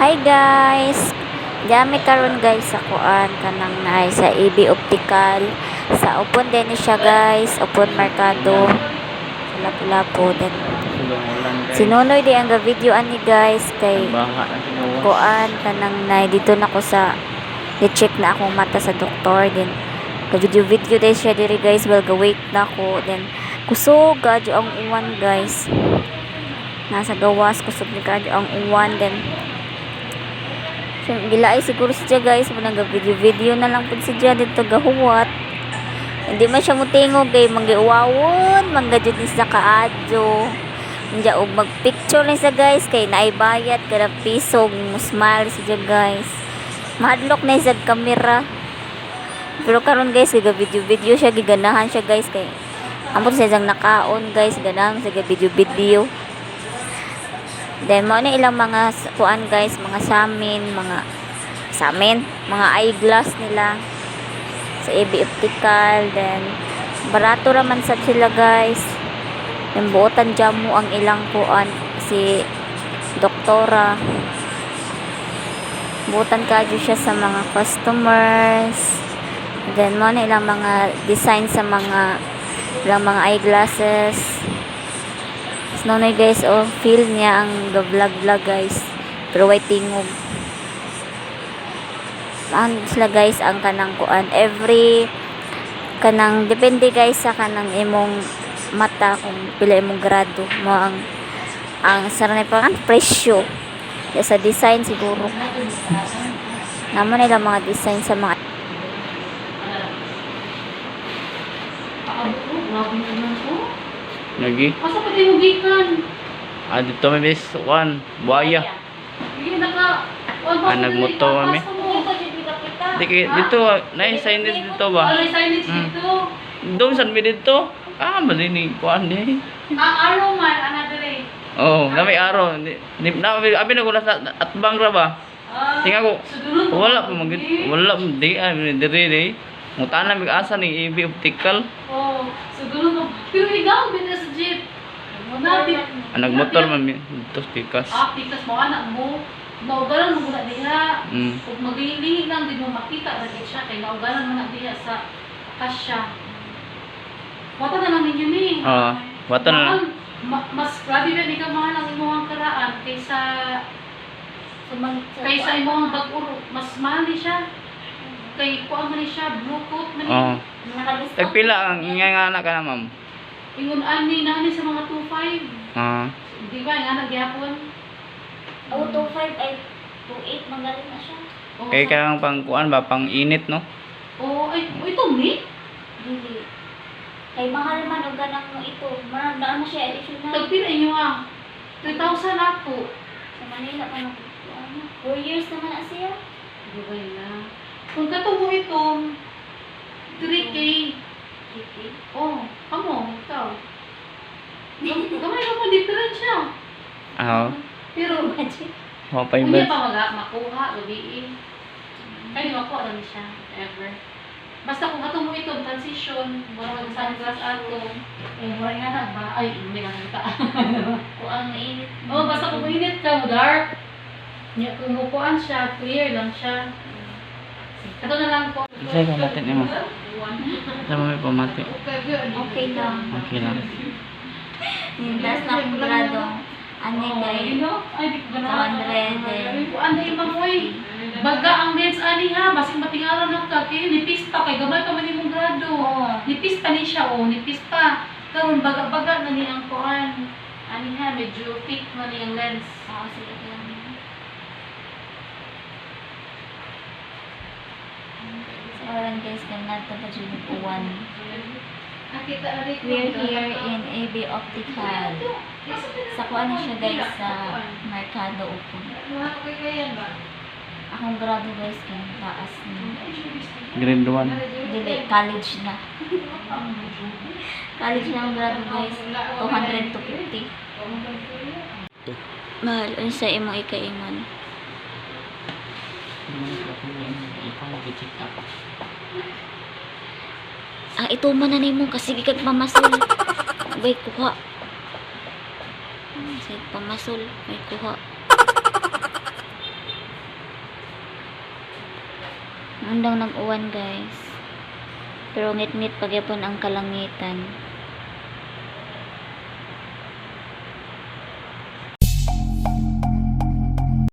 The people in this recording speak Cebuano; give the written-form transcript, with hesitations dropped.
Hi guys! Dami karon guys sa kuan kanang naay sa AB Optical sa open din ni siya guys, open Mercado sa Lapu-Lapu. Then Sulong guys. Si Nonoy di ang ga-video ani guys kay Baha na sa gawas. Kuan kanang nay dito na ko sa gi-check na akong mata sa doktor, then ga video video day siya diri guys while ga wait na ko. Then kusog kadyo ang uwan guys, nasa gawas, kusog ni kadyo ang uwan. Then so, gilaay siguro siya guys mo nang video video na lang pud siya dito gahuwat. Hindi man siya mutingog kay manggiuwawon mangga jud ni sa kaadyo. Unya og mag-picture ni siya guys kay naay bayad kada piso, mo smile siya guys. Mahadlok na siya kamera. Pero karon guys, kay video video siya, giganahan siya guys kay ambot siya siyang nakaon guys, ganahan siya video video. Then mao na ilang mga kuan guys, mga samin, mga eyeglass nila sa AB Optical. Then barato ra man sad sila guys. Then buotan jamo ang ilang kuan, si doktora. Buotan kadyo siya sa mga customers. Then mao na ilang mga design sa mga ilang mga eyeglasses. Nonoy guys, oh, feel niya ang vlog vlog guys. Pero way tingog. Ang sila guys ang kanang kuan every kanang depende guys sa kanang imong mata kung pila imong grado mo ang saranay pa ang presyo. Ya, sa design siguro. Naman nila mga design sa mga Paabot ko, grabe naman ko. Lagi. Asa pa din mo gikan? Ah, dito may miss one. Buaya. Hindi naka kuan pa Ah, ko nagmoto dili, kami. apas ko mo. Di kay dito ah, na signage dito ba? Wala signage dito. Doon san mi dito? Ah, mali ni kuan di. Ah, arrow man ana dire. Oh, na may araw. Di, na abi na ko sa atbang ra ba? Ah, Tingnan ko. sudulon Wala pa magid, wala pa di ah diri di. Mutana mig asa ni AB Optical. Oh, sudulon mo. Pero ikaw bin sa jeep. Mo na di. Ah, nagmotor man mi dito pikas. Ah, pikas mo anak mo. Naugalan mo na diha. Ug maglilingi lang din mo makita ra gid siya kay naugalan mo na diha sa kasya. Wata na lang ninyo ni. Ah, wata na lang. Mahal, mas grabe ba ni ka mahal ang imong karaan kaysa kaysa imong bag-uro. Mas mahal ni siya. Kay kuan man ni siya, blue coat man ni. Oh. Tagpila ang nga nga anak ka na, ma'am? Ingon ani na ni sa mga 25. Ah. Di ba nga nagyapon? Oh, 25 ay 28 magaling na siya. Oo, Kay kang pang kuan ba, pang init no? Oo, ay, oh, ito ni. Dili. Kay mahal man og ganang mo ito. Marang daan na siya additional. Tagpila inyo ah. 3,000 ako. Sa Manila pa na ano, 4 years naman na siya. Di ba na? Kung katubo itong 3K. Okay. Oh, kamo, ikaw. Gamay ka mo difference siya. Ah. Pero Imagine. Oh, pa Unya pa maga, makuha, gabi. Kaya di makuha lang siya, ever. Basta kung ato mo ito, transition, mura mag sunglass ato. Eh, mura nga na ba? Ay, hindi ka nakita. Kung ang init. Oh, basta kung mainit ka, mo dark. Nya, kung mukuan siya, clear lang siya. Ito na lang po. Isa ka natin nimo. Sa may pamati. Okay lang. Okay lang. Nindas na akong grado. Ani kay Ay, di ko ganahan. 200 eh. Kuan na yung mamoy. Baga ang lens ani ha, basing matingalan lang ka kay nipis pa kay gamay pa man imong grado. Nipis pa ni siya oh, nipis pa. Karon baga-baga na ni ang kuan. Ani ha, medyo thick na ni ang lens. Oo, sige lang. So, aron guys, ganado pa jud og uwan. Nakita na rin. We're here in AB Optical. Sa kuan na siya guys sa Mercado Open. Akong grado guys kay taas na. Grade 1. Dili, college na. College na ang grado guys. 200 to 50. Mahal, unsa imong ikaingon? Ikaw mag-check up. Ah, ito man na nimo kasi kag pamasol. Bay kuha. Sige, pamasol, may kuha. Undang nag-uwan, guys. Pero ngit-ngit pa gyapon ang kalangitan.